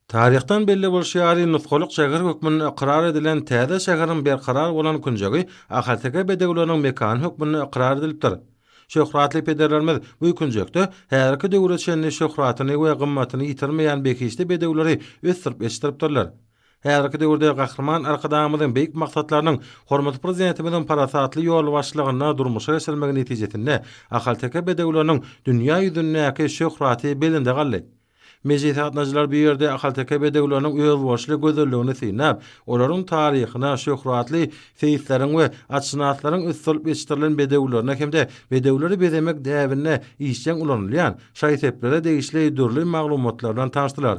Taryhdan belli bolşy ýaly, nusgalyk şäher hökmünde ykrar edilen täze şäheriň berkarar bolan künjegi ahalteke bedewleriniň mekany hökmünde ykrar edilipdir. Şöhratly pederlerimiz bu künjekde häzirki döwre çenli şöhratyny we gymmatyny ýitirmeýän behişdi bedewleri ösdürip ýetişdiripdirler. Häzirki döwürde Gahryman Arkadagymyzyň beýik maksatlarynyň hormatly Prezidentimiziň parasatly ýolbaşçylygynda durmuşa geçirilmegi netijesinde ahalteke bedewleriniň dünýä ýüzündäki şöhraty belende galdy. Mejlise gatnaşyjylar bu ýerde ahalteke bedewleriniň özboluşly gözelligini synlap, olaryň taryhyna, şöhratly seýisleriň we atşynaslaryň ösdürilip ýetişdirilen bedewlerine hem-de bedewleri bezemek däbinde işjeň ulanylýan şaý-seplere degişli dürli maglumatlar bilen tanyşdylar.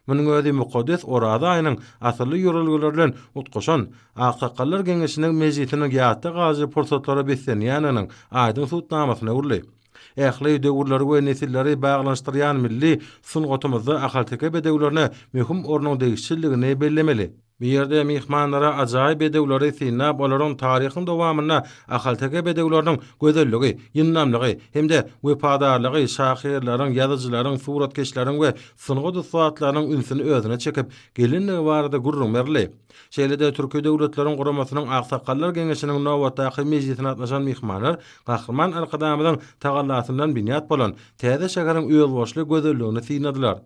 Munuň özi mukaddes Oraza aýynyň asylly ýörelgeleri bilen utgaşan Aksakgallar geňeşiniň mejlisiniň ýatda galyjy pursatlara beslenýändiginiň aýdyň subutnamasyna öwrüldi. Ähli döwürleri we nesilleri baglanyşdyrýan milli sungatymyzda ahalteke bedewlerine möhüm ornuň degişlidigini bellemeli. Bu ýerde myhmanlara ajaýyp bedewleri synlap, olaryň taryhyň dowamynda ahalteke bedewleriniň gözelligi, ýyndamlygy hem-de wepadarlygy şahyrlaryň, ýazyjylaryň, suratkeşleriň we sungat ussatlarynyň ünsüni özüne çekip gelendigi barada gürrüň berildi. Şeýle-de Türki Döwletleriň Guramasynyň Aksakgallar geňeşiniň nobatdaky mejlisine gatnaşan myhmanlar Gahryman Arkadagymyzyň tagallasyndan binýat bolan täze şäheriň özboluşly gözelligini synladylar.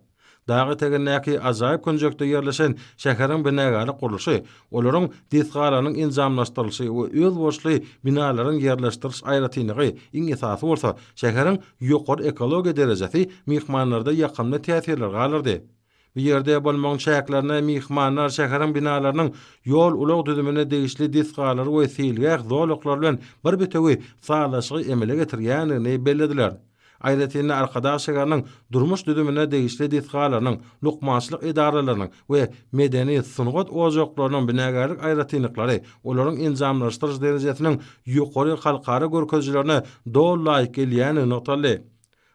Dag etegindäki ajaýyp künjekde ýerleşen şäheriň binagärlik gurluşy, olaryň desgalarynyň enjamlaşdyrylyşy we özboluşly binalaryň ýerleşdiriş aýratynlygy, iň esasy bolsa, şäheriň ýokary ekologiýa derejesi myhmanlarda ýakymly täsirler galdyrdy. Bu ýerde bolmagyň çäklerinde myhmanlar şäheriň binalarynyň ýol-ulag düzümine degişli desgalary we seýilgäh zolaklary bilen bir bitewi sazlaşygy emele getirýändigini bellediler. Aýratyn-da, Arkadag şäheriniň durmuş düzümine degişli desgalarynyň, lukmançylyk edaralarynyň we medeni, sungat ojaklarynyň binagärlik aýratynlyklary olaryň enjamlaşdyryş derejesiniň ýokary halkara görkezijilerine doly laýyk gelýändigi nygtaldy.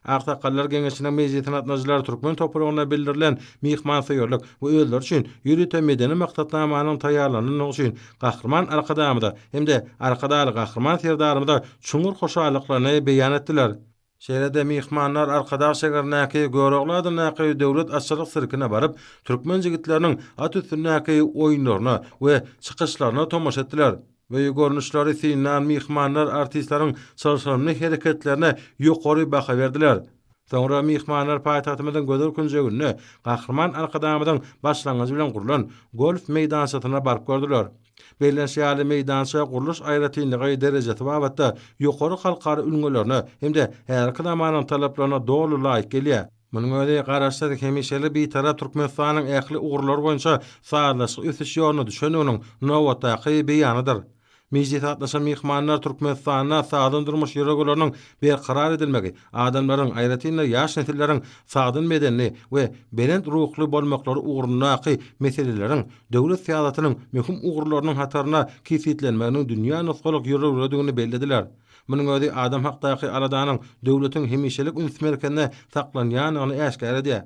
Aksakgallar geňeşiniň mejlisine gatnaşyjylar türkmen topragyna bildirilen myhmansöýerlik we özleri üçin ýörite medeni maksatnamanyň taýýarlanandygy üçin Gahryman Arkadagymyza hem-de Arkadagly Gahryman Serdarymyza çuňňur hoşallyklaryny beýan etdiler. Şeýle-de myhmanlar Arkadag şägerindäki Görogly adyndaky döwlet atçylyk sirkine baryp, türkmen jigitleriniň at üstündäki oýunlaryna we çykyşlaryna tomaşa etdiler. Bu görnüşleri synlan myhmanlar artistleriň çylşyrymly hereketlerine ýokary baha berdiler. Soňra myhmanlar paýtagtymyzyň gözel künjeginde Gahryman Arkadagymyzyň başlangyjy bilen gurlan golf meýdançasyna baryp gördüler. Bellenişi ýaly, meýdança gurluş aýratynlygy, derejesi babatda ýokary halkara ülňülerine hem-de häzirki zamanyň talaplaryna doly laýyk gelýär. Munuň özi Garaşsyz, hemişelik Bitarap Türkmenistanyň ähli ugurlar boýunça sazlaşykly ösüş ýoluna düşendiginiň nobatdaky beýanydyr. Mejlise gatnaşan myhmanlar Türkmenistanda sagdyn durmuş ýörelgeleriniň berkarar edilmegi, adamlaryň, aýratyn-da, ýaş nesilleriň sagdyn bedenli we belent ruhly bolmaklary ugrundaky meseleleriň döwlet syýasatynyň möhüm ugurlarynyň hatarynda kesgitlenmeginiň dünýä nusgalyk ýörelgedigini bellediler. Munuň özi adam hakdaky aladanyň döwletiň hemişelik üns merkezinde saklanýandygyny äşgär edýär.